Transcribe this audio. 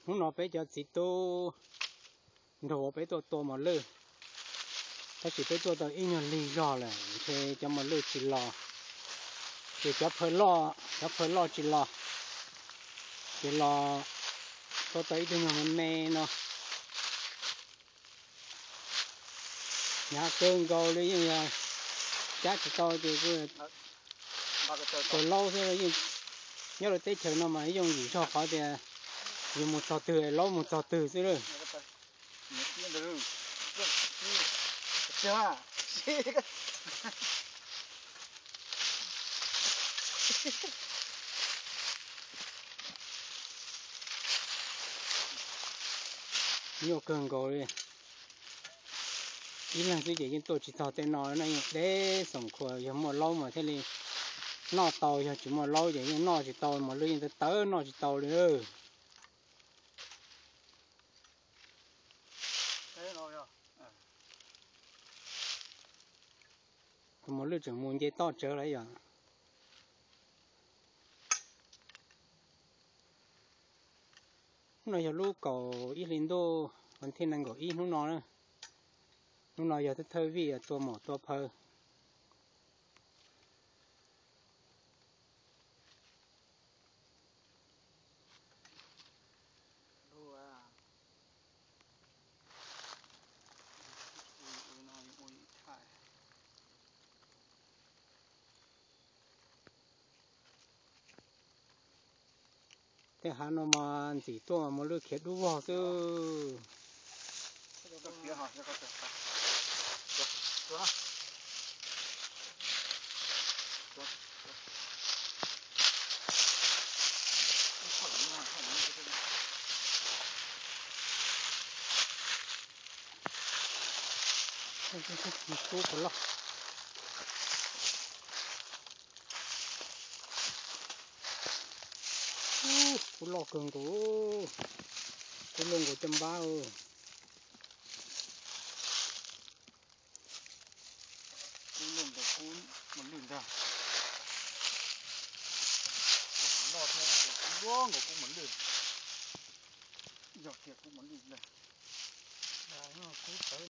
Hnub no peb cov txiv tub nrog peb tuaj tua mos lwj, tab sis peb tuaj tau ib nyuag lig zog lawm ntshe cov mos lwj tsis los, ces cov phaw loj, cov phaw loj tsis los, ces los tua tau ib tug nyuag me me no. Hnyav kawg nkaus li, yeej yog cab tsis tau ces kuj tua laub xwb. Nyob rau teb chaws no mas yooj yim zog qhov tias yus mus txog twg es laub mus txog twg xwb lawm. Nyuaj kawg nkaus li. Ib leeg xwb ces yeej tuaj tsis txog tej no na, yeej deb xoom khuas, yog muaj laub mas thiaj li noj tau, yog tsis muaj laub ces yeej noj tsis tau, mos lwj yeej tawv tawv noj tsis tau li. Tus mos lwj tseem mus nce toj tsawv lawm yom. Hnub no yog lub kaum ib hli ntuj, vas thij nees nkaum ib hnub no na. Hnub no yog thawj thawj vij tua mom tua phaw. Tej hav no mas ntxim tuaj mas mos lwj khiav dub vog xwb. Kub puas loj. Kub loj kawg nkaus. Kub loj nkaus caj npab. Kub loj nkaus kub mos lwj ntag. Kub loj thiab kub loj nkaus kub mos lwj. Yog kiag kub mos lwj ntag.